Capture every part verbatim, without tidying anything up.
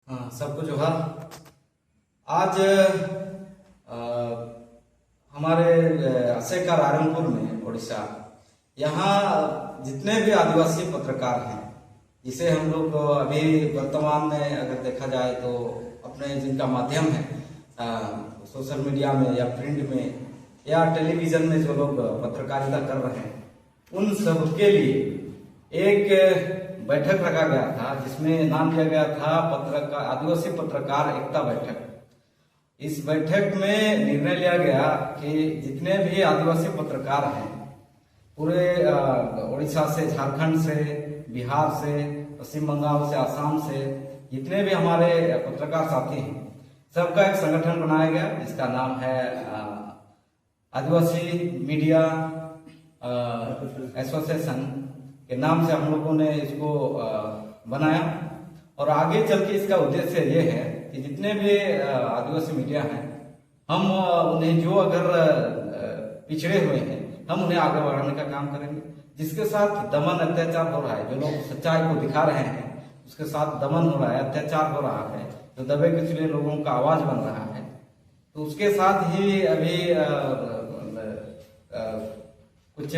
हाँ, सबको जोहार। आज अ, हमारे अ, असेका रायरंगपुर में उड़ीसा, यहाँ जितने भी आदिवासी पत्रकार हैं, जिसे हम लोग अभी वर्तमान में अगर देखा जाए तो अपने जिनका माध्यम है सोशल मीडिया में या प्रिंट में या टेलीविजन में जो लोग पत्रकारिता कर रहे हैं, उन सबके लिए एक बैठक रखा गया था, जिसमें नाम दिया गया था पत्रकार, आदिवासी पत्रकार एकता बैठक। इस बैठक में निर्णय लिया गया कि जितने भी आदिवासी पत्रकार हैं, पूरे अ, उड़ीसा से, झारखंड से, बिहार से, पश्चिम बंगाल से, आसाम से, जितने भी हमारे पत्रकार साथी हैं, सबका एक संगठन बनाया गया, जिसका नाम है अ, आदिवासी मीडिया एसोसिएशन के नाम से हम लोगों ने इसको अ, बनाया। और आगे चल के इसका उद्देश्य ये है कि जितने भी अ, आदिवासी मीडिया हैं, हम अ, उन्हें, जो अगर अ, पिछड़े हुए हैं, हम उन्हें आगे बढ़ाने का काम करेंगे। जिसके साथ दमन अत्याचार हो रहा है, जो लोग सच्चाई को दिखा रहे हैं, उसके साथ दमन हो रहा है, अत्याचार हो रहा है, जो दबे कुचले लोगों का आवाज बन रहा है, तो उसके साथ ही अभी अ, अ, अ, कुछ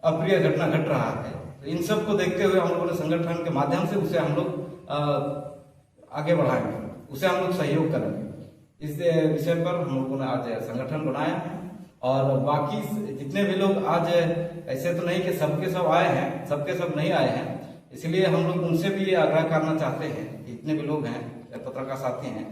अप्रिय घटना घट रहा है। तो इन सब को देखते हुए हम लोगों ने संगठन के माध्यम से उसे हम लोग अ, आगे बढ़ाएंगे, उसे हम लोग सहयोग करेंगे। इस विषय पर हम लोगों ने आज संगठन बनाया है। और बाकी जितने भी लोग आज, ऐसे तो नहीं कि सबके सब आए हैं, सबके सब नहीं आए हैं, इसलिए हम लोग उनसे भी ये आग्रह करना चाहते हैं कि जितने भी लोग हैं, पत्रकार साथी हैं,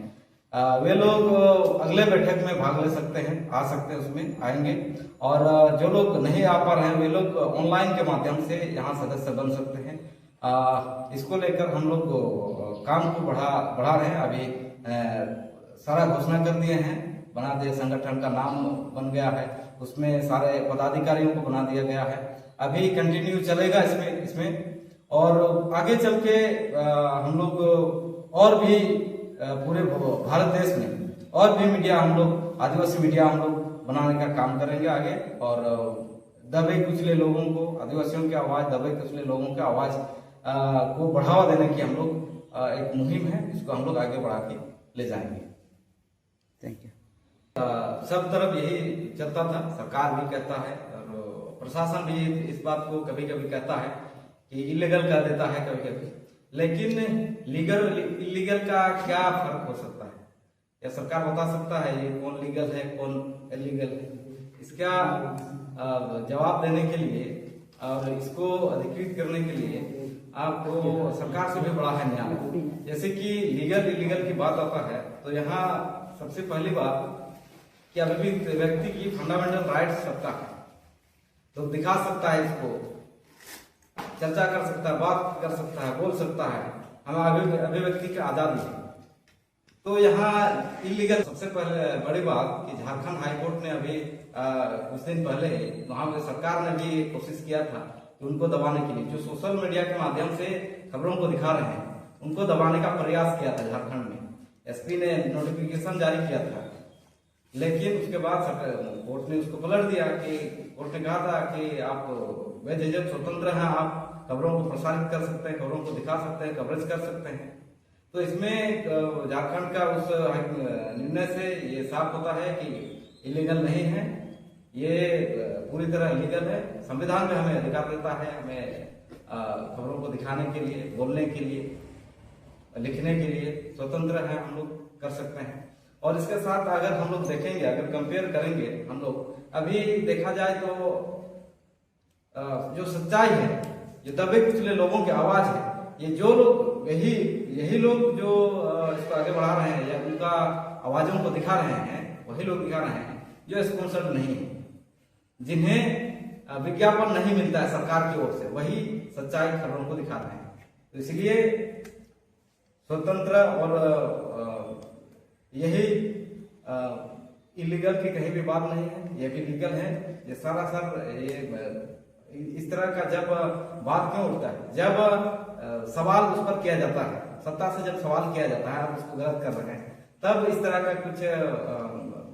अ, वे लोग अ, अगले बैठक में भाग ले सकते हैं, आ सकते हैं, उसमें आएंगे। और अ, जो लोग नहीं आ पा रहे हैं, वे लोग ऑनलाइन के माध्यम से यहाँ सदस्य बन सकते हैं। अ, इसको लेकर हम लोग अ, काम को बढ़ा बढ़ा रहे हैं। अभी अ, सारा घोषणा कर दिए हैं, बना दिए, संगठन का नाम बन गया है, उसमें सारे पदाधिकारियों को बना दिया गया है। अभी कंटिन्यू चलेगा इसमें इसमें और आगे चल के अ, हम लोग और भी अ, पूरे भ- भारत देश में और भी मीडिया हम लोग, आदिवासी मीडिया हम लोग बनाने का काम करेंगे आगे। और अ, दबे कुचले लोगों को, आदिवासियों की आवाज, दबे कुचले लोगों की आवाज अ, को बढ़ावा देने की हम लोग अ, एक मुहिम है, इसको हम लोग आगे बढ़ा के ले जाएंगे। Thank you. अ, सब तरफ यही चलता था, सरकार भी कहता है और प्रशासन भी इस बात को कभी कभी कहता है कि इलीगल कर देता है कभी कभी, लेकिन लीगल इलीगल का क्या फर्क हो सकता है? या सरकार बता सकता है ये कौन लीगल है, कौन इलीगल है? इसका अ, जवाब देने के लिए और इसको अधिकृत करने के लिए आपको सरकार से भी बड़ा है न्याय। जैसे कि लीगल इलीगल की बात आता है, तो यहाँ सबसे पहली बात कि अभी भी व्यक्ति की फंडामेंटल राइट्स सबका है, तो दिखा सकता है इसको, चर्चा कर सकता है, बात कर सकता है, बोल सकता है। हमें अभी अभिव्यक्ति की आजादी है। तो यहाँ इलीगल, सबसे पहले बड़ी बात कि झारखंड हाई कोर्ट ने अभी अ, कुछ दिन पहले वहाँ पे सरकार ने भी कोशिश किया था कि उनको दबाने के लिए, जो सोशल मीडिया के माध्यम से खबरों को दिखा रहे हैं, उनको दबाने का प्रयास किया था झारखंड में। एसपी ने नोटिफिकेशन जारी किया था, लेकिन उसके बाद सरकार, कोर्ट ने उसको पलट दिया कि कोर्ट ने कहा था कि आप बेझिझक स्वतंत्र हैं, आप खबरों को प्रसारित कर सकते हैं, खबरों को दिखा सकते हैं, कवरेज कर सकते हैं। तो इसमें अ, झारखंड का उस हाई- निर्णय से ये साफ होता है कि इलीगल नहीं है, ये अ, पूरी तरह लीगल है। संविधान में हमें अधिकार देता है, हमें अ, खबरों को दिखाने के लिए, बोलने के लिए, लिखने के लिए स्वतंत्र है, हम लोग कर सकते हैं। और इसके साथ अगर हम लोग देखेंगे, अगर कंपेयर करेंगे हम लोग, अभी देखा जाए तो अ, जो सच्चाई है, जो दबे कुचले लोगों की आवाज है, ये जो लोग, यही यही लोग जो अ, इसको आगे बढ़ा रहे हैं या उनका आवाजों को दिखा रहे हैं, वही लोग दिखा रहे हैं जो स्पॉन्सर्ड नहीं है, जिन्हें अ, विज्ञापन नहीं मिलता है सरकार की ओर से, वही सच्चाई खबरों को दिखा रहे हैं। तो इसलिए स्वतंत्र और अ, यही इलीगल की कहीं भी बात नहीं है, ये भी लीगल है। ये सारा सर ये अ, इस तरह का जब बात क्यों उठता है, जब अ, सवाल उस पर किया जाता है, सत्ता से जब सवाल किया जाता है, आप उसको गलत कर रहे हैं, तब इस तरह का कुछ अ,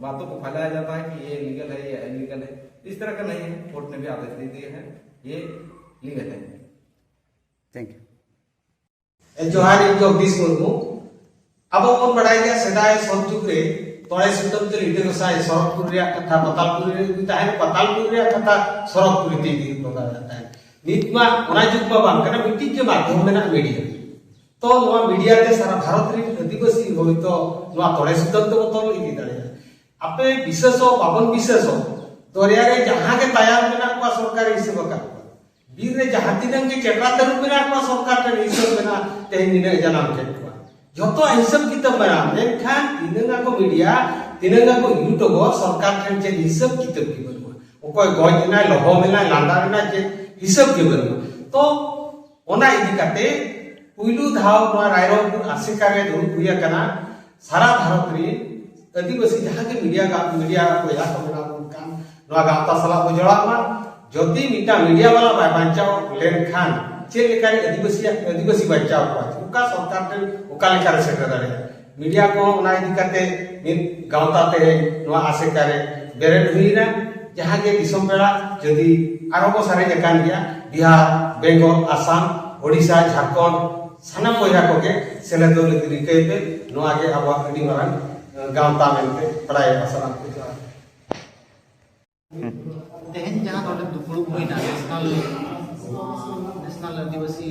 बातों को फैलाया जाता है कि ये लीगल है, ये इलीगल है। इस तरह का नहीं है, कोर्ट ने भी आदेश दे दिए हैं, ये लीगल है। Thank you. ᱡᱚᱦᱟᱨ, ᱤᱧ ᱡᱚᱜᱽᱫᱤᱥ ᱢᱩᱨᱢᱩ᱾ ᱟᱵᱚ ᱵᱚᱱ ᱵᱟᱲᱟᱭ ᱜᱮᱭᱟ, ᱥᱮᱫᱟᱭ ᱥᱚᱛ ᱡᱩᱜᱽ ᱨᱮ ᱛᱚᱲᱮ ᱥᱩᱛᱟᱹᱢ ᱛᱮ ᱞᱤᱴᱟᱹ ᱜᱚᱸᱥᱟᱭ ᱥᱚᱨᱚᱜᱽᱯᱩᱨ ᱨᱮᱭᱟᱜ ᱠᱟᱛᱷᱟ ᱯᱟᱛᱟᱞᱯᱩᱨᱤ ᱨᱮ ᱟᱹᱜᱩᱭ ᱛᱟᱦᱮᱸᱫ, ᱯᱟᱛᱟᱞᱯᱩᱨᱤ ᱨᱮᱭᱟᱜ ᱠᱟᱛᱷᱟ ᱥᱚᱨᱚᱜᱽᱯᱩᱨᱤ ᱛᱮ ᱤᱫᱤ ᱦᱚᱴᱚ ᱠᱟᱜ ᱛᱟᱦᱮᱸᱫ᱾ ᱱᱤᱛ ᱢᱟ ᱚᱱᱟ ᱡᱩᱜᱽ ᱢᱟ ᱵᱟᱝ ᱠᱟᱱᱟ, ᱢᱤᱫᱴᱤᱡ ᱜᱮ ᱢᱟᱫᱽᱫᱷᱚᱢ ᱢᱮᱱᱟᱜ, ᱢᱤᱰᱤᱭᱟ᱾ ᱛᱚ ᱱᱚᱣᱟ ᱢᱤᱰᱤᱭᱟ ᱛᱮ ᱥᱟᱨᱟ ᱵᱷᱟᱨᱚᱛ ᱨᱮᱱ ᱟᱹᱫᱤᱵᱟᱹᱥᱤ ᱦᱚᱭᱛᱚ ᱱᱚᱣᱟ ᱛᱚᱲᱮ ᱥᱩᱛᱟᱹᱢ ᱛᱮᱵᱚ ᱛᱚᱞ ᱤᱫᱤ ᱫᱟᱲᱮᱭᱟᱜᱼᱟ᱾ ᱟᱯᱮ ᱵᱤᱥᱟᱹᱥᱚᱜ ᱵᱟᱵᱚᱱ ᱵᱤᱥᱟᱹᱥᱚᱜ, ᱫᱚᱨᱭᱟ ᱨᱮ ᱡᱟᱦᱟᱸ ᱜᱮ ᱛᱟᱭᱟᱱ ᱢᱮᱱᱟᱜ ᱠᱚᱣᱟ ᱥᱚᱨᱠᱟᱨᱮ ᱦᱤᱥᱟᱹᱵ ᱟᱠᱟᱫ ᱠᱚᱣᱟ᱾ ᱵᱤᱨ ᱨᱮ ᱡᱟᱦᱟᱸ ᱛᱤᱱᱟᱹᱜ ᱜᱮ ᱪᱮᱴᱨᱟ ᱛᱟᱹᱨᱩᱵ ᱢᱮᱱᱟᱜ ᱠᱚᱣᱟ ᱥᱚᱨᱠᱟᱨ ᱴᱷᱮᱱ ᱦᱤᱥᱟᱹᱵ ᱢᱮᱱᱟᱜᱼᱟ, ᱛᱮᱦᱮᱧ ᱱᱤᱱᱟᱹᱜ ᱡᱟᱱᱟᱢ ᱠᱮᱫ ᱠᱚᱣᱟ᱾ ᱡᱷᱚᱛᱚᱣᱟᱜ ᱦᱤᱥᱟᱹᱵ ᱠᱤᱛᱟᱹᱵ ᱢᱮᱱᱟᱜᱼᱟ, ᱢᱮᱱᱠᱷᱟᱱ ᱛᱤᱱᱟᱹᱜ ᱟᱠᱚ ᱢᱤᱰᱤᱭᱟ, ᱛᱤᱱᱟᱹᱜ ᱟᱠᱚ ᱤᱭᱩᱴᱩᱵᱚᱨ, ᱥᱚᱨᱠᱟᱨ ᱴᱷᱮᱱ ᱪᱮᱫ ᱦᱤᱥᱟᱹᱵ ᱠᱤᱛᱟᱹᱵ ᱜᱮ ᱵᱟᱹᱱᱩᱜᱼᱟ᱾ ᱚᱠᱚᱭ ᱜᱚᱡ ᱮᱱᱟᱭ, ᱞᱚᱦᱚᱢ ᱮᱱᱟᱭ, ᱞᱟᱸᱫᱟ ᱮᱱᱟᱭ, ᱪᱮᱫ ᱦᱤᱥᱟᱹᱵ ᱜᱮ ᱵᱟᱹᱱᱩᱜᱼᱟ᱾ ᱛᱚ ᱚᱱᱟ ᱤᱫᱤ ᱠᱟᱛᱮ ᱯᱩᱭᱞᱩ ᱫᱷᱟᱣ ᱱᱚᱣᱟ ᱨᱟᱭᱨᱚᱝᱯᱩᱨ ᱟᱥᱮᱠᱟ ᱨᱮ ᱫᱩᱲᱩᱵ ᱦᱩᱭ ᱟᱠᱟᱱᱟ ᱥᱟᱨᱟ ᱵᱷᱟᱨᱚᱛ ᱨᱮᱱ ᱟᱹᱫᱤᱵᱟᱹᱥᱤ ᱡᱟᱦᱟᱸ ᱜᱮ ᱢᱤᱰᱤᱭᱟ ᱜᱟ-, ᱢᱤᱰᱤᱭᱟ ᱠᱚ ᱡᱟᱦᱟᱸ ᱠᱚ ᱢᱮᱱᱟᱜ ᱵᱚᱱ ᱠᱟᱱ, ᱱᱚᱣᱟ ᱜᱟᱶᱛᱟ ᱥᱟᱞᱟᱜ ᱵᱚ ᱡᱚᱲᱟᱣ ᱢᱟ᱾ ᱡᱩᱫᱤ ᱢᱤᱫᱴᱟᱝ ᱢᱤᱰᱤᱭᱟ ᱵᱟᱞᱟ ᱵᱟᱭ ᱵᱟᱧᱪᱟᱣ ᱞᱮᱱᱠᱷᱟᱱ ᱪᱮᱫ ᱞᱮᱠᱟᱨᱮ ᱟᱹᱫᱤᱵᱟᱹᱥᱤᱭᱟᱜ, ᱟᱹᱫᱤᱵᱟᱹᱥᱤ ᱵᱟᱧᱪᱟᱣ ᱠᱚᱣᱟ? ᱚᱠᱟ ᱥᱚᱨᱠᱟᱨ ᱴᱷᱮᱱ ᱚᱠᱟ ᱞᱮᱠᱟᱨᱮ ᱥᱮᱴᱮᱨ ᱫᱟᱲᱮᱭᱟᱜᱼᱟ? ᱢᱤᱰᱤᱭᱟ ᱠᱚ ᱚᱱᱟ ᱤᱫᱤ ᱠᱟᱛᱮ ᱢᱤᱫ ᱜᱟᱶᱛᱟ ᱛᱮᱦᱮᱧ ᱱᱚᱣᱟ ᱟᱥᱮᱠᱟ ᱨᱮ ᱵᱮᱨᱮᱫ ᱦᱩᱭᱮᱱᱟ᱾ ᱡᱟᱦᱟᱸ ᱜᱮ ᱫᱤᱥᱚᱢ ᱯᱮᱲᱟ ᱡᱩᱫᱤ ᱟᱨᱦᱚᱸ ᱠᱚ ᱥᱟᱨᱮᱡ ᱟᱠᱟᱱ ᱜᱮᱭᱟ, ᱵᱤᱦᱟᱨ, ᱵᱮᱝᱜᱚᱞ, ᱟᱥᱟᱢ, ᱳᱰᱤᱥᱟ, ᱡᱷᱟᱲᱠᱷᱚᱸᱰ, ᱥᱟᱱᱟᱢ ᱵᱚᱭᱦᱟ ᱠᱚᱜᱮ ᱥᱮᱞᱮᱫᱚᱜ ᱞᱟᱹᱜᱤᱫ ᱨᱤᱠᱟᱹᱭ ᱯᱮ᱾ ᱱᱚᱣᱟ ᱜᱮ ᱟᱵᱚᱣᱟᱜ ᱟᱹᱰᱤ ᱢᱟᱨᱟᱝ, ᱮ, ᱜᱟᱶᱛᱟ ᱢᱮᱱᱛᱮ ᱵᱟᱲᱟᱭᱚᱜᱼᱟ᱾ ᱥᱟᱱᱟᱢ ᱠᱚ ᱡᱚᱦᱟᱨ᱾ ᱛᱮᱦᱮᱧ ᱡᱟᱦᱟᱸ ᱱᱚᱰᱮ ᱫᱩᱯᱲᱩᱵ ᱦᱩᱭᱱᱟ, ᱱᱮᱥᱱᱟᱞ, ᱱᱮᱥᱱᱟᱞ ᱟᱹᱫᱤᱵᱟᱹᱥᱤ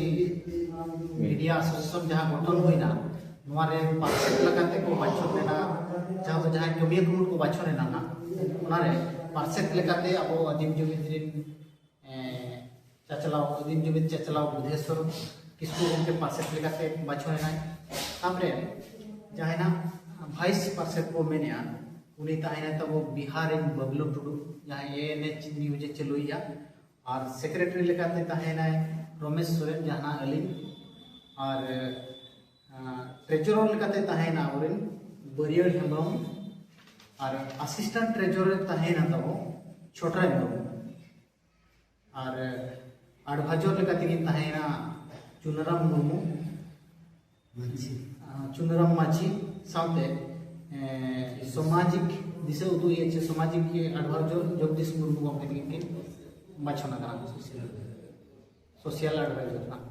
ᱢᱤᱰᱤᱭᱟ ᱮᱥᱳᱥᱤᱭᱮᱥᱚᱱ ᱡᱟᱦᱟᱸ ᱜᱚᱴᱷᱚᱱ ᱦᱩᱭᱱᱟ, ᱱᱚᱣᱟ ᱨᱮ ᱯᱟᱨᱥᱮᱛ ᱞᱮᱠᱟᱛᱮ ᱠᱚ ᱵᱟᱪᱷᱚᱱ ᱞᱮᱱᱟ, ᱡᱟᱦᱟᱸ ᱫᱚ ᱡᱟᱦᱟᱸᱭ ᱠᱟᱹᱢᱤᱭᱟᱹ ᱠᱩᱢᱩᱴ ᱠᱚ ᱵᱟᱪᱷᱚᱱ ᱮᱱᱟ ᱱᱟᱜ, ᱚᱱᱟ ᱨᱮ ᱯᱟᱨᱥᱮᱛ ᱞᱮᱠᱟᱛᱮ ᱟᱵᱚ ᱟᱹᱫᱤᱢ ᱡᱩᱢᱤᱫ ᱨᱮᱱ, ᱮᱸ, ᱪᱟᱪᱞᱟᱣ, ᱟᱹᱫᱤᱢ ᱡᱩᱢᱤᱫ ᱪᱟᱪᱞᱟᱣ ᱵᱩᱫᱷᱮᱥᱣᱚᱨ ᱠᱤᱥᱠᱩ ᱜᱚᱢᱠᱮ ᱯᱟᱨᱥᱮᱛ ᱞᱮᱠᱟᱛᱮ ᱵᱟᱪᱷᱚᱱ ᱮᱱᱟᱭ᱾ ᱛᱟᱯᱚᱨᱮ ᱡᱟᱦᱟᱸᱭ ᱱᱟᱜ ᱵᱷᱟᱭᱤᱥ ᱯᱟᱨᱥᱮᱛ ᱠᱚ ᱢᱮᱱᱮᱜᱼᱟ, ᱩᱱᱤ ᱛᱟᱦᱮᱸᱭᱮᱱᱟᱭ ᱛᱟᱵᱚ ᱵᱤᱦᱟᱨ ᱨᱮᱱ ᱵᱟᱵᱞᱩ ᱴᱩᱰᱩ, ᱡᱟᱦᱟᱸᱭ ᱮ ᱮᱱ ᱮᱭᱤᱪ ᱱᱤᱭᱩᱡᱽ ᱮ ᱪᱟᱹᱞᱩᱭᱮᱜᱼᱟ᱾ ᱟᱨ ᱥᱮᱠᱨᱮᱴᱟᱨᱤ ᱞᱮᱠᱟᱛᱮ ᱛᱟᱦᱮᱸᱭᱮᱱᱟᱭ ᱨᱚᱢᱮᱥ ᱥᱚᱨᱮᱱ, ᱡᱟᱦᱟᱸ ᱟᱹᱞᱤᱧ᱾ ᱟᱨ, ᱟᱸ, ᱴᱨᱮᱡᱚᱨᱟᱨ ᱞᱮᱠᱟᱛᱮ ᱛᱟᱦᱮᱸᱭᱮᱱᱟ ᱟᱵᱚᱨᱮᱱ ᱵᱟᱹᱨᱭᱟᱹᱲ ᱦᱮᱢᱵᱨᱚᱢ᱾ ᱟᱨ ᱟᱥᱤᱥᱴᱮᱱᱴ ᱴᱨᱮᱡᱚᱨᱟᱨ ᱛᱟᱦᱮᱸᱭᱮᱱᱟ ᱛᱟᱵᱚ ᱪᱷᱚᱴᱨᱟᱭ ᱢᱩᱨᱢᱩ᱾ ᱟᱨ ᱟᱰᱵᱷᱟᱡᱚᱨ ᱞᱮᱠᱟ ᱛᱮᱠᱤᱱ ᱛᱟᱦᱮᱸᱭᱮᱱᱟ ᱪᱩᱱᱟᱨᱟᱢ ᱢᱩᱨᱢᱩ, ᱢᱟᱹᱡᱷᱤ᱾ ᱟᱸ, ᱪᱩᱱᱟᱨᱟᱢ ᱢᱟᱹᱡᱷᱤ ᱥᱟᱶᱛᱮ, ᱮᱸ, ᱥᱟᱢᱟᱡᱤᱠ ᱫᱤᱥᱟᱹ ᱩᱫᱩᱜ ᱤᱭᱟᱹ ᱪᱮ ᱥᱟᱢᱟᱡᱤᱠ ᱟᱰᱵᱷᱟᱡᱚᱨ ᱡᱚᱜᱽᱫᱤᱥ ᱢᱩᱨᱢᱩ ᱜᱚᱢᱠᱮ ᱛᱟᱹᱠᱤᱱ ᱠᱤᱱ ᱵᱟᱪᱷᱚᱱ ᱟᱠᱟᱱᱟ᱾ ᱥᱳᱥᱤᱭᱟᱞ ᱟᱰᱵᱷᱟᱭᱡᱟᱨ ᱨᱮᱱᱟᱜ᱾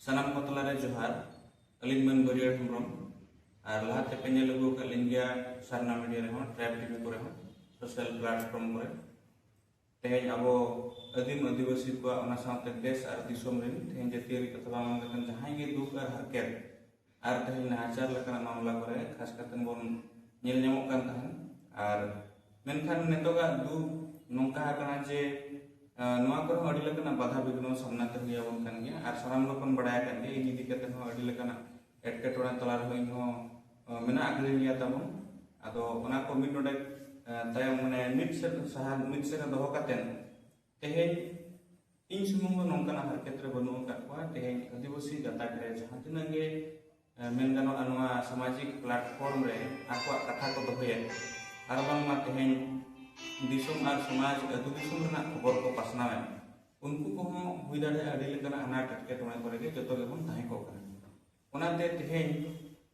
ᱥᱟᱱᱟᱢ ᱠᱚ ᱛᱟᱞᱟᱨᱮ ᱡᱚᱦᱟᱨ᱾ ᱟᱹᱞᱤᱧ ᱢᱟᱹᱱ ᱵᱟᱹᱨᱭᱟᱹᱲ ᱦᱮᱢᱵᱨᱚᱢ᱾ ᱟᱨ ᱞᱟᱦᱟᱛᱮ ᱯᱮ ᱧᱮᱞ ᱟᱹᱜᱩ ᱟᱠᱟᱫ ᱞᱤᱧ ᱜᱮᱭᱟ ᱥᱟᱨᱱᱟ ᱢᱤᱰᱤᱭᱟ ᱨᱮᱦᱚᱸ, ᱴᱨᱟᱭᱤᱵᱽ ᱴᱤᱵᱷᱤ ᱠᱚᱨᱮ ᱦᱚᱸ, ᱥᱳᱥᱟᱞ ᱯᱞᱟᱴᱯᱷᱚᱨᱢ ᱠᱚᱨᱮ᱾ ᱛᱮᱦᱮᱧ ᱟᱵᱚ ᱟᱹᱫᱤᱢ ᱟᱹᱫᱤᱵᱟᱹᱥᱤ ᱠᱚᱣᱟᱜ, ᱚᱱᱟ ᱥᱟᱶᱛᱮ ᱫᱮᱥ ᱟᱨ ᱫᱤᱥᱚᱢ ᱨᱮᱱ ᱛᱮᱦᱮᱧ ᱡᱟᱹᱛᱤᱭᱟᱹᱨᱤ ᱠᱟᱛᱷᱟ ᱵᱟᱝ ᱢᱮᱱ ᱠᱟᱛᱮ ᱡᱟᱦᱟᱸᱭ ᱜᱮ ᱫᱩᱠ ᱟᱨ ᱦᱟᱨᱠᱮᱛ ᱟᱨ ᱛᱮᱦᱮᱧ ᱱᱟᱦᱟᱪᱟᱨ ᱞᱮᱠᱟᱱᱟᱜ ᱢᱟᱢᱞᱟ ᱠᱚᱨᱮ ᱠᱷᱟᱥ ᱠᱟᱛᱮ ᱵᱚᱱ ᱧᱮᱞ ᱧᱟᱢᱚᱜ ᱠᱟᱱ ᱛᱟᱦᱮᱸᱫ᱾ ᱟᱨ ᱢᱮᱱᱠᱷᱟᱱ ᱱᱤᱛᱚᱜᱟᱜ ᱫᱩᱠ ᱱᱚᱝᱠᱟ ᱟᱠᱟᱱᱟ ᱡᱮ, ᱟᱸ, ᱱᱚᱣᱟ ᱠᱚᱨᱮ ᱦᱚᱸ ᱟᱹᱰᱤ ᱞᱮᱠᱟᱱᱟᱜ ᱵᱟᱫᱷᱟ ᱵᱤᱜᱷᱱᱚ ᱥᱟᱢᱱᱟ ᱛᱮ ᱦᱩᱭ ᱟᱵᱚᱱ ᱠᱟᱱ ᱜᱮᱭᱟ᱾ ᱟᱨ ᱥᱟᱱᱟᱢ ᱜᱮᱵᱚᱱ ᱵᱟᱲᱟᱭ ᱟᱠᱟᱫ ᱜᱮᱭᱟ, ᱤᱧ ᱤᱫᱤ ᱠᱟᱛᱮ ᱦᱚᱸ ᱟᱹᱰᱤ ᱞᱮᱠᱟᱱᱟᱜ ᱮᱴᱠᱮᱴᱚᱬᱮ ᱛᱟᱞᱟ ᱨᱮᱦᱚᱸ ᱤᱧ ᱦᱚᱸ, ᱟᱸ, ᱢᱮᱱᱟᱜ ᱟᱠᱟᱫᱤᱧ ᱜᱮᱭᱟ ᱛᱟᱵᱚᱱ᱾ ᱟᱫᱚ ᱚᱱᱟ ᱠᱚ ᱢᱤᱫ ᱱᱚᱰᱮ, ᱟᱸ, ᱛᱟᱭᱚᱢ ᱢᱟᱱᱮ ᱢᱤᱫ ᱥᱮᱫ ᱥᱟᱦᱟ, ᱢᱤᱫ ᱥᱮᱫ ᱨᱮ ᱫᱚᱦᱚ ᱠᱟᱛᱮ ᱛᱮᱦᱮᱧ ᱤᱧ ᱥᱩᱢᱩᱝ ᱫᱚ ᱱᱚᱝᱠᱟᱱᱟᱜ ᱦᱟᱨᱠᱮᱛ ᱨᱮ ᱵᱟᱹᱱᱩᱜ ᱟᱠᱟᱫ ᱠᱚᱣᱟ᱾ ᱛᱮᱦᱮᱧ ᱟᱹᱫᱤᱵᱟᱹᱥᱤ ᱜᱟᱛᱟᱠ ᱨᱮ ᱡᱟᱦᱟᱸ ᱛᱤᱱᱟᱹᱜ ᱜᱮ, ᱮ, ᱢᱮᱱ ᱜᱟᱱᱚᱜᱼᱟ, ᱱᱚᱣᱟ ᱥᱟᱢᱟᱡᱤᱠ ᱯᱞᱟᱴᱯᱷᱚᱨᱢ ᱨᱮ ᱟᱠᱚᱣᱟᱜ ᱠᱟᱛᱷᱟ ᱠᱚ ᱫᱚᱦᱚᱭᱮᱫ, ᱟᱨ ᱵᱟᱝᱢᱟ ᱛᱮᱦᱮᱧ ᱫᱤᱥᱚᱢ ᱟᱨ ᱥᱚᱢᱟᱡᱽ, ᱟᱹᱛᱩ ᱫᱤᱥᱚᱢ ᱨᱮᱱᱟᱜ ᱠᱷᱚᱵᱚᱨ ᱠᱚ ᱯᱟᱥᱱᱟᱣᱮᱫ, ᱩᱱᱠᱩ ᱠᱚᱦᱚᱸ ᱦᱩᱭ ᱫᱟᱲᱮᱭᱟᱜᱼᱟ ᱟᱹᱰᱤ ᱞᱮᱠᱟᱱᱟᱜ ᱟᱱᱟᱴ ᱮᱴᱠᱮᱴᱚᱬᱮ ᱠᱚᱨᱮ ᱜᱮ ᱡᱚᱛᱚ ᱜᱮᱵᱚᱱ ᱛᱟᱦᱮᱸ ᱠᱚᱜ ᱠᱟᱱᱟ᱾ ᱚᱱᱟᱛᱮ ᱛᱮᱦᱮᱧ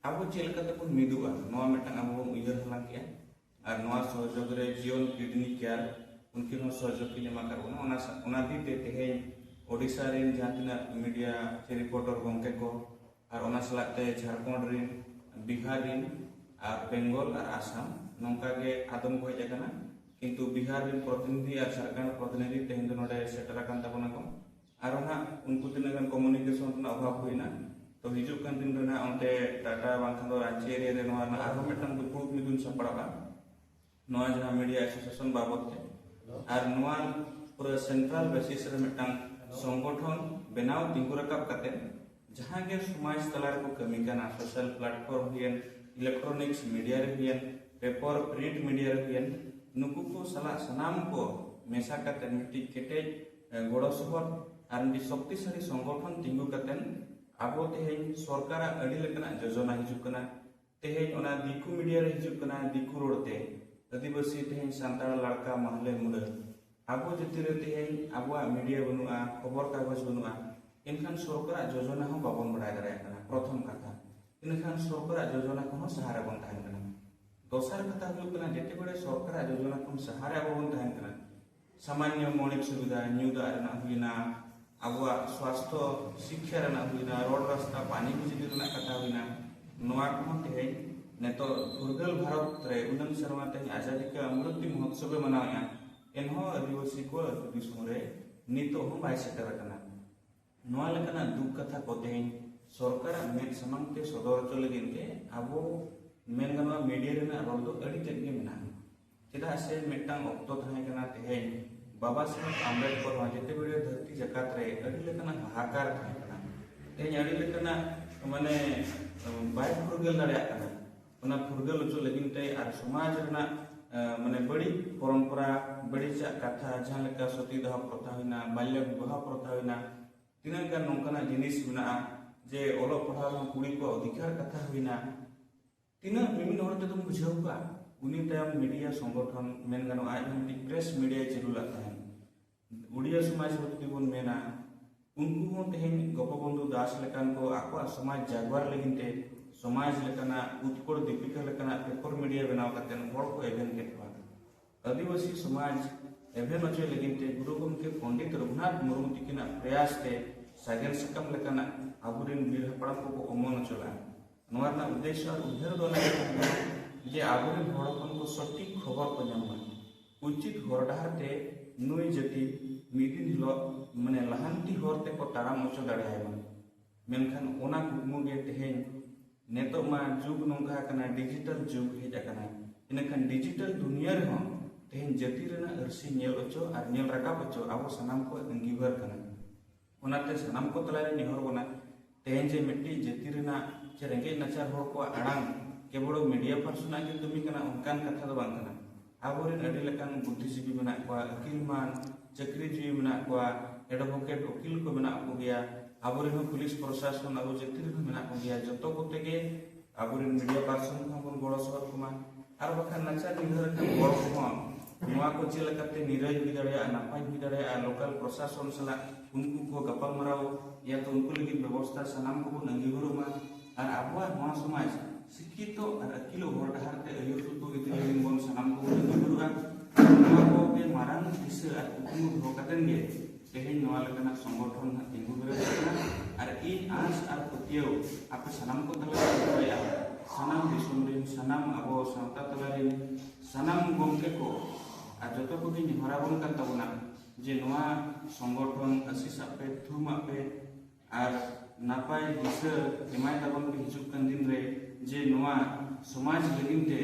ᱟᱵᱚ ᱪᱮᱫ ᱞᱮᱠᱟ ᱛᱮᱵᱚᱱ ᱢᱤᱫᱚᱜᱼᱟ, ᱱᱚᱣᱟ ᱢᱤᱫᱴᱟᱝ ᱟᱵᱚ ᱵᱚᱱ ᱩᱭᱦᱟᱹᱨ ᱦᱟᱞᱟᱝ ᱠᱮᱜᱼᱟ᱾ ᱟᱨ ᱱᱚᱣᱟ ᱥᱚᱦᱚᱡᱳᱜᱽ ᱨᱮ ᱡᱤᱭᱚᱱ ᱠᱤᱰᱱᱤ ᱠᱮᱭᱟᱨ, ᱩᱱᱠᱤᱱ ᱦᱚᱸ ᱥᱚᱦᱚᱡᱳᱜᱽ ᱠᱤᱱ ᱮᱢᱟ ᱟᱠᱟᱫ ᱵᱚᱱᱟ᱾ ᱚᱱᱟ ᱥᱟ-, ᱚᱱᱟ ᱫᱤᱱ ᱛᱮ ᱛᱮᱦᱮᱧ ᱳᱰᱤᱥᱟ ᱨᱮᱱ ᱡᱟᱦᱟᱸ ᱛᱤᱱᱟᱹᱜ ᱢᱤᱰᱤᱭᱟ ᱥᱮ ᱨᱤᱯᱳᱨᱴᱟᱨ ᱜᱚᱢᱠᱮ ᱠᱚ, ᱟᱨ ᱚᱱᱟ ᱥᱟᱞᱟᱜ ᱛᱮ ᱡᱷᱟᱲᱠᱷᱚᱸᱰ ᱨᱮᱱ, ᱵᱤᱦᱟᱨ ᱨᱮᱱ, ᱟᱨ ᱵᱮᱝᱜᱚᱞ ᱟᱨ ᱟᱥᱟᱢ, ᱱᱚᱝᱠᱟ ᱜᱮ ᱟᱫᱚᱢ ᱠᱚ ᱦᱮᱡ ᱟᱠᱟᱱᱟ᱾ ᱠᱤᱱᱛᱩ ᱵᱤᱦᱟᱨ ᱨᱮᱱ ᱯᱨᱚᱛᱤᱱᱤᱫᱷᱤ ᱟᱨ ᱡᱷᱟᱲᱠᱷᱚᱸᱰ ᱯᱨᱚᱛᱤᱱᱤᱫᱷᱤ ᱛᱮᱦᱮᱧ ᱫᱚ ᱱᱚᱰᱮ ᱥᱮᱴᱮᱨ ᱟᱠᱟᱱ ᱛᱟᱵᱚᱱᱟ ᱠᱚ᱾ ᱟᱨᱚ ᱦᱟᱸᱜ ᱩᱱᱠᱩ ᱛᱤᱱᱟᱹᱜ ᱜᱟᱱ ᱠᱚᱢᱩᱱᱤᱠᱮᱥᱚᱱ ᱨᱮᱱᱟᱜ ᱚᱵᱷᱟᱵᱽ ᱦᱩᱭᱱᱟ, ᱛᱚ ᱦᱤᱡᱩᱜ ᱠᱟᱱ ᱫᱤᱱ ᱨᱮ ᱱᱟᱜ ᱚᱱᱛᱮ ᱴᱟᱴᱟ ᱵᱟᱝᱠᱷᱟᱱ ᱫᱚ ᱨᱟᱸᱪᱤ ᱮᱨᱤᱭᱟ ᱨᱮ ᱱᱚᱣᱟ ᱨᱮᱱᱟᱜ ᱟᱨᱦᱚᱸ ᱢᱤᱫᱴᱟᱝ ᱫᱩᱯᱲᱩᱵ ᱢᱤᱫᱩᱱ ᱥᱟᱯᱲᱟᱜᱼᱟ, ᱱᱚᱣᱟ ᱡᱟᱦᱟᱸ ᱢᱤᱰᱤᱭᱟ ᱮᱥᱳᱥᱤᱭᱮᱥᱚᱱ ᱵᱟᱵᱚᱛ ᱛᱮ᱾ ᱟᱨ ᱱᱚᱣᱟ ᱯᱩᱨᱟᱹ ᱥᱮᱱᱴᱨᱟᱞ ᱵᱮᱥᱤᱥ ᱨᱮ ᱢᱤᱫᱴᱟᱝ ᱥᱚᱝᱜᱚᱴᱷᱚᱱ ᱵᱮᱱᱟᱣ ᱛᱤᱸᱜᱩ ᱨᱟᱠᱟᱵ ᱠᱟᱛᱮ, ᱡᱟᱦᱟᱸ ᱜᱮ ᱥᱚᱢᱟᱡᱽ ᱛᱟᱞᱟ ᱨᱮᱠᱚ ᱠᱟᱹᱢᱤ ᱠᱟᱱᱟ, ᱥᱳᱥᱟᱞ ᱯᱞᱟᱴᱯᱷᱚᱨᱢ ᱦᱩᱭᱮᱱ, ᱤᱞᱮᱠᱴᱨᱚᱱᱤᱠᱥ ᱢᱤᱰᱤᱭᱟ ᱨᱮ ᱦᱩᱭᱮᱱ, ᱯᱮᱯᱚᱨ, ᱯᱨᱤᱱᱴ ᱢᱤᱰᱤᱭᱟ ᱨᱮ ᱦᱩᱭᱮᱱ, ᱱᱩᱠᱩ ᱠᱚ ᱥᱟᱞᱟᱜ ᱥᱟᱱᱟᱢ ᱠᱚ ᱢᱮᱥᱟ ᱠᱟᱛᱮ ᱢᱤᱫᱴᱤᱡ ᱠᱮᱴᱮᱡ, ᱮ, ᱜᱚᱲᱚ ᱥᱚᱯᱚᱦᱚᱫ ᱟᱨ ᱢᱤᱫᱴᱤᱡ ᱥᱚᱠᱛᱤᱥᱟᱞᱤ ᱥᱚᱝᱜᱚᱴᱷᱚᱱ ᱛᱤᱸᱜᱩ ᱠᱟᱛᱮ ᱟᱵᱚ ᱛᱮᱦᱮᱧ ᱥᱚᱨᱠᱟᱨᱟᱜ ᱟᱹᱰᱤ ᱞᱮᱠᱟᱱᱟᱜ ᱡᱳᱡᱚᱱᱟ ᱦᱤᱡᱩᱜ ᱠᱟᱱᱟ᱾ ᱛᱮᱦᱮᱧ ᱚᱱᱟ ᱫᱤᱠᱩ ᱢᱤᱰᱤᱭᱟ ᱨᱮ ᱦᱤᱡᱩᱜ ᱠᱟᱱᱟ, ᱫᱤᱠᱩ ᱨᱚᱲ ᱛᱮ, ᱟᱹᱫᱤᱵᱟᱹᱥᱤ ᱛᱮᱦᱮᱧ ᱥᱟᱱᱛᱟᱲ ᱞᱟᱲᱠᱟ ᱢᱟᱦᱞᱮ ᱢᱩᱰᱟᱹ᱾ ᱟᱵᱚ ᱡᱟᱹᱛᱤ ᱨᱮ ᱛᱮᱦᱮᱧ ᱟᱵᱚᱣᱟᱜ ᱢᱤᱰᱤᱭᱟ ᱵᱟᱹᱱᱩᱜᱼᱟ, ᱠᱷᱚᱵᱚᱨ ᱠᱟᱜᱚᱡᱽ ᱵᱟᱹᱱᱩᱜᱼᱟ, ᱮᱱᱠᱷᱟᱱ ᱥᱚᱨᱠᱟᱨᱟᱜ ᱡᱳᱡᱚᱱᱟ ᱦᱚᱸ ᱵᱟᱵᱚᱱ ᱵᱟᱲᱟᱭ ᱫᱟᱲᱮᱭᱟᱜ ᱠᱟᱱᱟ, ᱯᱨᱚᱛᱷᱚᱢ ᱠᱟᱛᱷᱟ᱾ ᱤᱱᱟᱹᱠᱷᱟᱱ ᱥᱚᱨᱠᱟᱨᱟᱜ ᱡᱳᱡᱚᱱᱟ ᱠᱷᱚᱱ ᱦᱚᱸ ᱥᱟᱦᱟ ᱨᱮᱵᱚᱱ ᱛᱟᱦᱮᱱ ᱠᱟᱱᱟ᱾ ᱫᱚᱥᱟᱨ ᱠᱟᱛᱷᱟ ᱦᱩᱭᱩᱜ ᱠᱟᱱᱟ, ᱡᱮᱛᱮ ᱵᱮᱲᱮ ᱥᱚᱨᱠᱟᱨᱟᱜ ᱡᱳᱡᱚᱱᱟ ᱠᱷᱚᱱ ᱥᱟᱦᱟ ᱨᱮ ᱟᱵᱚ ᱵᱚᱱ ᱛᱟᱦᱮᱱ ᱠᱟᱱᱟ, ᱥᱟᱢᱟᱱᱭᱚ ᱢᱳᱣᱞᱤᱠ ᱥᱩᱵᱤᱫᱷᱟ, ᱧᱩ ᱫᱟᱜ ᱨᱮᱱᱟᱜ ᱦᱩᱭᱮᱱᱟ, ᱟᱵᱚᱣᱟᱜ ᱥᱣᱟᱥᱛᱷᱚ, ᱥᱤᱠᱠᱷᱟ ᱨᱮᱱᱟᱜ ᱦᱩᱭᱱᱟ, ᱨᱳᱰ ᱨᱟᱥᱛᱟ, ᱯᱟᱱᱤ ᱵᱤᱡᱽᱞᱤ ᱨᱮᱱᱟᱜ ᱠᱟᱛᱷᱟ ᱦᱩᱭᱱᱟ, ᱱᱚᱣᱟ ᱠᱚᱦᱚᱸ ᱛᱮᱦᱮᱧ ᱱᱤᱛᱚᱜ ᱯᱷᱩᱨᱜᱟᱹᱞ ᱵᱷᱟᱨᱚᱛ ᱨᱮ ᱩᱱᱟᱹᱝ ᱥᱮᱨᱢᱟ ᱛᱮᱦᱮᱧ ᱟᱡᱟᱫᱤ ᱠᱟ ᱟᱢᱨᱩᱛᱤ ᱢᱚᱦᱳᱛᱥᱚᱵ ᱮ ᱢᱟᱱᱟᱣᱮᱫᱼᱟ, ᱮᱱᱦᱚᱸ ᱟᱹᱫᱤᱵᱟᱹᱥᱤ ᱠᱚ ᱟᱹᱛᱩ ᱫᱤᱥᱚᱢ ᱨᱮ ᱱᱤᱛᱚᱜ ᱦᱚᱸ ᱵᱟᱭ ᱥᱮᱴᱮᱨ ᱟᱠᱟᱱᱟ᱾ ᱱᱚᱣᱟ ᱞᱮᱠᱟᱱᱟᱜ ᱫᱩᱠ ᱠᱟᱛᱷᱟ ᱠᱚ ᱛᱮᱦᱮᱧ ᱥᱚᱨᱠᱟᱨᱟᱜ ᱢᱮᱫ ᱥᱟᱢᱟᱝ ᱛᱮ ᱥᱚᱫᱚᱨ ᱦᱚᱪᱚ ᱞᱟᱹᱜᱤᱫ ᱛᱮ ᱟᱵᱚ ᱢᱮᱱ ᱜᱟᱱᱚᱜᱼᱟ ᱢᱤᱰᱤᱭᱟ ᱨᱮᱱᱟᱜ ᱨᱳᱞ ᱫᱚ ᱟᱹᱰᱤ ᱛᱮᱫ ᱜᱮ ᱢᱮᱱᱟᱜᱼᱟ᱾ ᱪᱮᱫᱟᱜ ᱥᱮ ᱢᱤᱫᱴᱟᱝ ᱚᱠᱛᱚ ᱛᱟᱦᱮᱸ ᱠᱟᱱᱟ, ᱛᱮᱦᱮᱧ ᱵᱟᱵᱟ ᱥᱟᱦᱮᱵᱽ ᱟᱢᱵᱮᱫᱽᱠᱚᱨ ᱦᱚᱸ ᱡᱮᱛᱮ ᱵᱮᱲᱮ ᱫᱷᱟᱹᱨᱛᱤ ᱡᱟᱠᱟᱛ ᱨᱮ ᱟᱹᱰᱤ ᱞᱮᱠᱟᱱᱟᱜ ᱦᱟᱦᱟᱠᱟᱨ ᱛᱟᱦᱮᱸ ᱠᱟᱱᱟ, ᱛᱮᱦᱮᱧ ᱟᱹᱰᱤ ᱞᱮᱠᱟᱱᱟᱜ ᱢᱟᱱᱮ ᱵᱟᱭ ᱯᱷᱩᱨᱜᱟᱹᱞ ᱫᱟᱲᱮᱭᱟᱜ ᱠᱟᱱᱟ᱾ ᱚᱱᱟ ᱯᱷᱩᱨᱜᱟᱹᱞ ᱦᱚᱪᱚ ᱞᱟᱹᱜᱤᱫ ᱛᱮ ᱟᱨ ᱥᱚᱢᱟᱡᱽ ᱨᱮᱱᱟᱜ ᱮ, ᱢᱟᱱᱮ ᱵᱟᱹᱲᱤᱡ ᱯᱚᱨᱚᱢᱯᱚᱨᱟ, ᱵᱟᱹᱲᱤᱡᱟᱜ ᱠᱟᱛᱷᱟ, ᱡᱟᱦᱟᱸ ᱞᱮᱠᱟ ᱥᱚᱛᱤ ᱫᱟᱦᱚ ᱯᱨᱚᱛᱷᱟ ᱦᱩᱭᱱᱟ, ᱵᱟᱞᱭᱚ ᱵᱤᱵᱟᱦᱚ ᱯᱨᱚᱛᱷᱟ ᱦᱩᱭᱱᱟ, ᱛᱤᱱᱟᱹᱜ ᱜᱟᱱ ᱱᱚᱝᱠᱟᱱᱟᱜ ᱡᱤᱱᱤᱥ ᱢᱮᱱᱟᱜᱼᱟ ᱡᱮ ᱚᱞᱚᱜ ᱯᱟᱲᱦᱟᱣ ᱨᱮᱦᱚᱸ ᱠᱩᱲᱤ ᱠᱚᱣᱟᱜ ᱚᱫᱷᱤᱠᱟᱨ ᱠᱟᱛᱷᱟ ᱦᱩᱭᱱᱟ, ᱛᱤᱱᱟᱹᱜ ᱢᱤᱢᱤᱫ ᱦᱚᱲ ᱛᱮᱫᱚᱢ ᱵᱩᱡᱷᱟᱹᱣ ᱠᱚᱣᱟ? ᱩᱱᱤ ᱛᱟᱭᱚᱢ ᱢᱤᱰᱤᱭᱟ ᱥᱚᱝᱜᱚᱴᱷᱚᱱ ᱢᱮᱱ ᱜᱟᱱᱚᱜᱼᱟ, ᱟᱡ ᱦᱚᱸ ᱢᱤᱫᱴᱤᱡ ᱯᱨᱮᱥ ᱢᱤᱰᱤᱭᱟᱭ ᱪᱟᱹᱞᱩ ᱞᱮᱫ ᱛᱟᱦᱮᱸᱫ᱾ ᱩᱲᱤᱭᱟ ᱥᱚᱢᱟᱡᱽ ᱦᱚᱸ ᱡᱩᱫᱤ ᱵᱚᱱ ᱢᱮᱱᱟ, ᱩᱱᱠᱩ ᱦᱚᱸ ᱛᱮᱦᱮᱧ ᱜᱳᱯᱚᱵᱚᱱᱫᱷᱩ ᱫᱟᱥ ᱞᱮᱠᱟᱱ ᱠᱚ ᱟᱠᱚᱣᱟᱜ ᱥᱚᱢᱟᱡᱽ ᱡᱟᱜᱽᱣᱟᱨ ᱞᱟᱹᱜᱤᱫ ᱛᱮ ᱥᱚᱢᱟᱡᱽ ᱞᱮᱠᱟᱱᱟᱜ ᱩᱛᱠᱚᱲ ᱫᱤᱯᱤᱠᱟ ᱞᱮᱠᱟᱱᱟᱜ ᱯᱮᱯᱟᱨ ᱢᱤᱰᱤᱭᱟ ᱵᱮᱱᱟᱣ ᱠᱟᱛᱮ ᱦᱚᱲ ᱠᱚ ᱮᱵᱷᱮᱱ ᱠᱮᱫ ᱠᱚᱣᱟ᱾ ᱟᱹᱫᱤᱵᱟᱹᱥᱤ ᱥᱚᱢᱟᱡᱽ ᱮᱵᱷᱮᱱ ᱦᱚᱪᱚᱭ ᱞᱟᱹᱜᱤᱫ ᱛᱮ ᱜᱩᱨᱩ ᱜᱚᱢᱠᱮ ᱯᱚᱱᱰᱤᱛ ᱨᱚᱜᱷᱩᱱᱟᱛᱷ ᱢᱩᱨᱢᱩ ᱛᱤᱠᱤᱱᱟᱜ ᱯᱨᱚᱭᱟᱥ ᱛᱮ ᱥᱟᱜᱮᱱ ᱥᱟᱠᱟᱢ ᱞᱮᱠᱟᱱᱟᱜ ᱟᱵᱚᱨᱮᱱ ᱵᱤᱨ ᱦᱟᱯᱲᱟᱢ ᱠᱚᱠᱚ ᱚᱢᱚᱱ ᱦᱚᱪᱚ ᱞᱮᱫᱼᱟ᱾ ᱱᱚᱣᱟ ᱨᱮᱱᱟᱜ ᱩᱫᱽᱫᱮᱥᱥᱚ ᱟᱨ ᱩᱭᱦᱟᱹᱨ ᱫᱚ ᱚᱱᱟ ᱜᱮ ᱛᱟᱦᱮᱸ ᱠᱟᱱᱟ ᱡᱮ ᱟᱵᱚᱨᱮᱱ ᱦᱚᱲ ᱦᱚᱯᱚᱱ ᱠᱚ ᱥᱚᱴᱷᱤᱠ ᱠᱷᱚᱵᱚᱨ ᱠᱚ ᱧᱟᱢ ᱢᱟ, ᱩᱪᱤᱛ ᱦᱚᱨ ᱰᱟᱦᱟᱨ ᱛᱮ ᱱᱩᱭ ᱡᱟᱹᱛᱤ ᱢᱤᱫ ᱫᱤᱱ ᱦᱤᱞᱳᱜ ᱢᱟᱱᱮ ᱞᱟᱦᱟᱱᱛᱤ ᱦᱚᱨ ᱛᱮᱠᱚ ᱛᱟᱲᱟᱢ ᱦᱚᱪᱚ ᱫᱟᱲᱮᱭᱟᱭ ᱢᱟ᱾ ᱢᱮᱱᱠᱷᱟᱱ ᱚᱱᱟ ᱠᱩᱠᱢᱩ ᱜᱮ ᱛᱮᱦᱮᱧ ᱱᱤᱛᱚᱜ ᱢᱟ ᱡᱩᱜᱽ ᱱᱚᱝᱠᱟ ᱟᱠᱟᱱᱟ, ᱰᱤᱡᱤᱴᱟᱞ ᱡᱩᱜᱽ ᱦᱮᱡ ᱟᱠᱟᱱᱟ᱾ ᱤᱱᱟᱹᱠᱷᱟᱱ ᱰᱤᱡᱤᱴᱟᱞ ᱫᱩᱱᱤᱭᱟᱹ ᱨᱮᱦᱚᱸ ᱛᱮᱦᱮᱧ ᱡᱟᱹᱛᱤ ᱨᱮᱱᱟᱜ ᱟᱹᱨᱥᱤ ᱧᱮᱞ ᱦᱚᱪᱚ ᱟᱨ ᱧᱮᱞ ᱨᱟᱠᱟᱵ ᱦᱚᱪᱚ ᱟᱵᱚ ᱥᱟᱱᱟᱢ ᱠᱚᱣᱟᱜ ᱟᱹᱝᱜᱤᱵᱷᱟᱨ ᱠᱟᱱᱟ᱾ ᱚᱱᱟᱛᱮ ᱥᱟᱱᱟᱢ ᱠᱚ ᱛᱟᱞᱟᱨᱮ ᱱᱮᱦᱚᱨ ᱵᱚᱱᱟ, ᱛᱮᱦᱮᱧ ᱡᱮ ᱢᱤᱫᱴᱤᱡ ᱡᱟᱹᱛᱤ ᱨᱮᱱᱟᱜ ᱪᱮ ᱨᱮᱸᱜᱮᱡ ᱱᱟᱪᱟᱨ ᱦᱚᱲ ᱠᱚᱣᱟᱜ ᱟᱲᱟᱝ ᱠᱮᱵᱚᱞ ᱢᱤᱰᱤᱭᱟ ᱯᱟᱨᱥᱚᱱᱟᱜ ᱜᱮ ᱠᱟᱹᱢᱤ ᱠᱟᱱᱟ, ᱚᱱᱠᱟᱱ ᱠᱟᱛᱷᱟ ᱫᱚ ᱵᱟᱝ ᱠᱟᱱᱟ᱾ ᱟᱵᱚᱨᱮᱱ ᱟᱹᱰᱤ ᱞᱮᱠᱟᱱ ᱵᱩᱫᱽᱫᱷᱤᱡᱤᱵᱤ ᱢᱮᱱᱟᱜ ᱠᱚᱣᱟ, ᱟᱹᱠᱤᱞᱢᱟᱱ ᱪᱟᱹᱠᱨᱤᱡᱤᱵᱤ ᱢᱮᱱᱟᱜ ᱠᱚᱣᱟ, ᱮᱰᱵᱷᱳᱠᱮᱴ ᱩᱠᱤᱞ ᱠᱚ ᱢᱮᱱᱟᱜ ᱠᱚᱜᱮᱭᱟ, ᱟᱵᱚᱨᱮᱱ ᱦᱚᱸ ᱯᱩᱞᱤᱥ ᱯᱨᱚᱥᱟᱥᱚᱱ ᱟᱵᱚ ᱡᱟᱹᱛᱤ ᱨᱮᱦᱚᱸ ᱢᱮᱱᱟᱜ ᱠᱚᱜᱮᱭᱟ᱾ ᱡᱚᱛᱚ ᱠᱚᱛᱮ ᱜᱮ ᱟᱵᱚᱨᱮᱱ ᱢᱤᱰᱤᱭᱟ ᱯᱟᱨᱥᱚᱱ ᱠᱚᱦᱚᱸ ᱵᱚᱱ ᱜᱚᱲᱚ ᱥᱚᱦᱚᱫ ᱠᱚᱢᱟ᱾ ᱟᱨ ᱵᱟᱠᱷᱟᱱ ᱱᱟᱪᱟᱨ ᱱᱤᱫᱷᱟᱹᱱ ᱟᱠᱟᱱ ᱦᱚᱲ ᱠᱚᱦᱚᱸ ᱱᱚᱣᱟ ᱠᱚ ᱪᱮᱫ ᱞᱮᱠᱟᱛᱮ ᱱᱤᱨᱟᱹᱭ ᱦᱩᱭ ᱫᱟᱲᱮᱭᱟᱜᱼᱟ, ᱱᱟᱯᱟᱭ ᱦᱩᱭ ᱫᱟᱲᱮᱭᱟᱜᱼᱟ, ᱞᱳᱠᱟᱞ ᱯᱨᱚᱥᱟᱥᱚᱱ ᱥᱟᱞᱟᱜ ᱩᱱᱠᱩ ᱠᱚ ᱜᱟᱯᱟᱞᱢᱟᱨᱟᱣ ᱭᱟᱛᱚ ᱩᱱᱠᱩ ᱞᱟᱹᱜᱤᱫ ᱵᱮᱵᱚᱥᱛᱷᱟ ᱥᱟᱱᱟᱢ ᱠᱚᱵᱚᱱ ᱟᱹᱝᱜᱤᱵᱷᱟᱨᱚᱜ ᱢᱟ᱾ ᱟᱨ ᱟᱵᱚᱣᱟᱜ ᱱᱚᱣᱟ ᱥᱚᱢᱟᱡᱽ ᱥᱤᱠᱠᱷᱤᱛᱚ ᱟᱨ ᱟᱹᱠᱤᱞᱚᱜ ᱦᱚᱨ ᱰᱟᱦᱟᱨ ᱛᱮ ᱟᱹᱭᱩᱨ ᱥᱩᱛᱩᱜ ᱤᱫᱤ ᱞᱟᱹᱜᱤᱫ ᱵᱚᱱ ᱥᱟᱱᱟᱢ ᱠᱚᱵᱚᱱ ᱟᱹᱝᱜᱤᱵᱷᱟᱨᱚᱜᱼᱟ᱾ ᱱᱚᱣᱟ ᱠᱚᱜᱮ ᱢᱟᱨᱟᱝ ᱫᱤᱥᱟᱹ ᱟᱨ ᱠᱩᱠᱢᱩ ᱫᱚᱦᱚ ᱠᱟᱛᱮᱫ ᱜᱮ ᱛᱮᱦᱮᱧ ᱱᱚᱣᱟ ᱞᱮᱠᱟᱱᱟᱜ ᱥᱚᱝᱜᱚᱴᱷᱚᱱ ᱦᱟᱸᱜ ᱛᱤᱸᱜᱩ ᱫᱟᱲᱮᱭᱟᱜ ᱠᱟᱱᱟ᱾ ᱟᱨ ᱤᱧ ᱟᱸᱥ ᱟᱨ ᱯᱟᱹᱛᱭᱟᱹᱣ ᱟᱯᱮ ᱥᱟᱱᱟᱢ ᱠᱚ ᱛᱟᱞᱟᱨᱮ ᱫᱚᱦᱚᱭᱟ, ᱥᱟᱱᱟᱢ ᱫᱤᱥᱚᱢ ᱨᱮᱱ, ᱥᱟᱱᱟᱢ ᱟᱵᱚ ᱥᱟᱶᱛᱟ ᱛᱟᱞᱟ ᱨᱮᱱ, ᱥᱟᱱᱟᱢ ᱜᱚᱢᱠᱮ ᱠᱚ ᱟᱨ ᱡᱚᱛᱚ ᱠᱚᱜᱮᱧ ᱦᱚᱨᱟ ᱵᱚᱱ ᱠᱟᱱ ᱛᱟᱵᱚᱱᱟ ᱡᱮ ᱱᱚᱣᱟ ᱥᱚᱝᱜᱚᱴᱷᱚᱱ ᱟᱹᱥᱤᱥᱟᱜ ᱯᱮ, ᱛᱷᱩᱢᱟᱜ ᱯᱮ ᱟᱨ ᱱᱟᱯᱟᱭ ᱫᱤᱥᱟᱹ ᱮᱢᱟᱭ ᱛᱟᱵᱚᱱ ᱯᱮ ᱦᱤᱡᱩᱜ ᱠᱟᱱ ᱫᱤᱱ ᱨᱮ, ᱡᱮ ᱱᱚᱣᱟ ᱥᱚᱢᱟᱡᱽ ᱞᱟᱹᱜᱤᱫ ᱛᱮ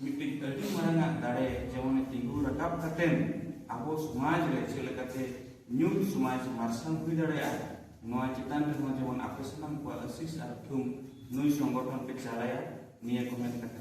ᱢᱤᱫᱴᱤᱡ ᱟᱹᱰᱤ ᱢᱟᱨᱟᱝ ᱟᱜ ᱫᱟᱲᱮ ᱡᱮᱢᱚᱱ ᱛᱤᱸᱜᱩ ᱨᱟᱠᱟᱵ ᱠᱟᱛᱮᱱ ᱟᱵᱚ ᱥᱚᱢᱟᱡᱽ ᱨᱮ ᱪᱮᱫ ᱞᱮᱠᱟᱛᱮ ᱧᱩᱛ ᱥᱚᱢᱟᱡᱽ ᱢᱟᱨᱥᱟᱞ ᱦᱩᱭ ᱫᱟᱲᱮᱭᱟᱜᱼᱟ, ᱱᱚᱣᱟ ᱪᱮᱛᱟᱱ ᱨᱮᱦᱚᱸ ᱡᱮᱢᱚᱱ ᱟᱯᱮ ᱥᱟᱱᱟᱢ ᱠᱚᱣᱟᱜ ᱟᱹᱥᱤᱥ ᱟᱨ ᱛᱷᱩᱢ ᱱᱩᱭ ᱥᱚᱝᱜᱚᱴᱷᱚᱱ ᱯᱮ ᱪᱟᱞᱟᱭᱟ, ᱱᱤᱭᱟᱹ ᱠᱚ ᱢᱮᱱ ᱠᱟᱛᱮ